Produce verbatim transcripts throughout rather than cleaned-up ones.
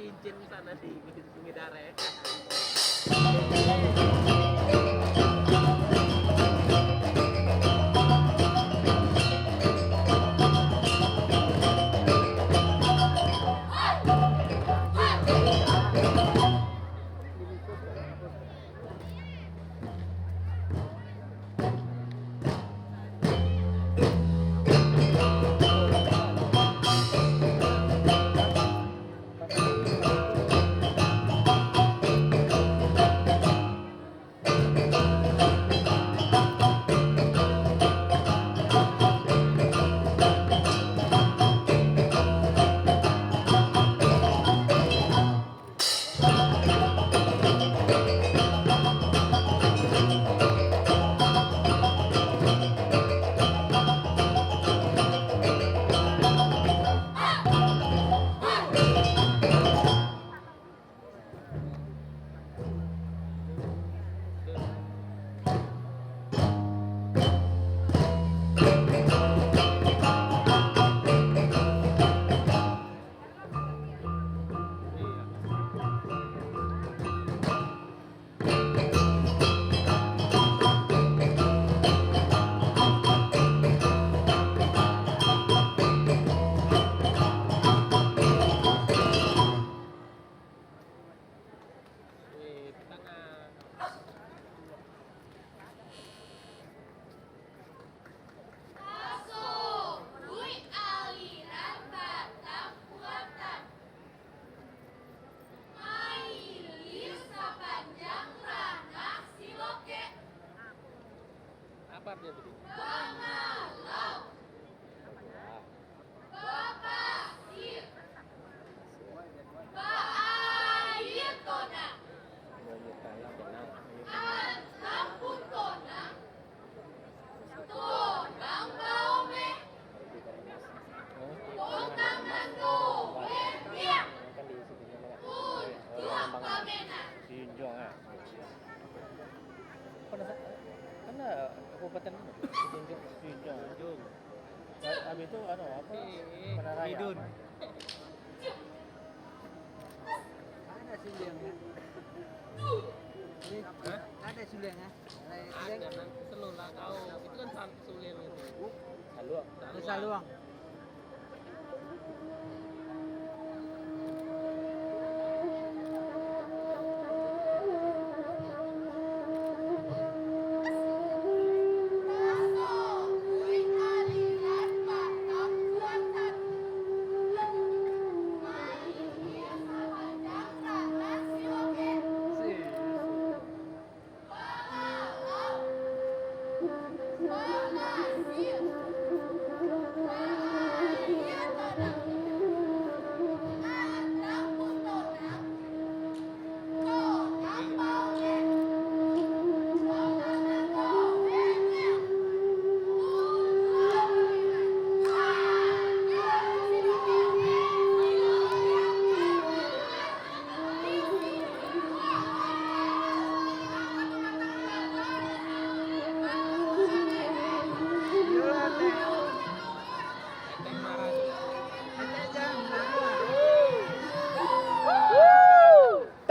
Cincin sana di Sungai Dareh. Tasubuik aliran batang kuatan. Mailih sapanjang ranah silokek. Apa artinya tadi? Bangalau. Bapasir. Baaia tonang. Antang pun tonang. Tonang baomeh. Tonang nan doe niang. Untuak pamenan. Apa nama? Kan ada kabupaten apa? Sijunjung. Sijunjung. Habis tu, anu, apa? Menara Aia. Ada suliang, ya? Ni, ada suliang, ya? Ada suliang. Ada, nanti selalu lah kau. Itu kan satu suliang itu. Saluang. Saluang. Saluang.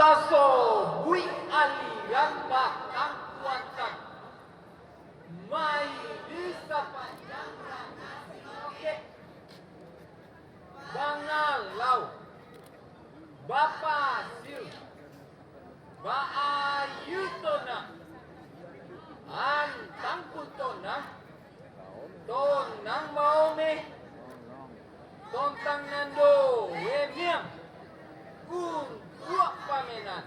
Tasobuik aliran batang kuatan. Mailih sapanjang ranah silokek. Bangalau. Bapasir. Baaia tonang. Antang pun tonang. Tonang baomeh. Tontang nan doe niang. Untuak pamenan.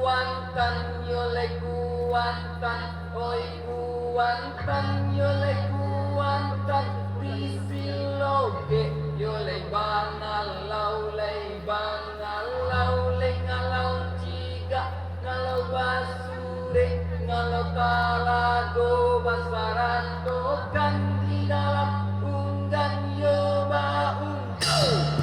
Kuantan yo lai kuantan, oi kuantan yo lai kuantan, di silogek yo lai bangalau, lai bangalau, lai ngalau cigak, ngalau basurek, ngalau talago basaratokan di dalam unggan yo baungkau.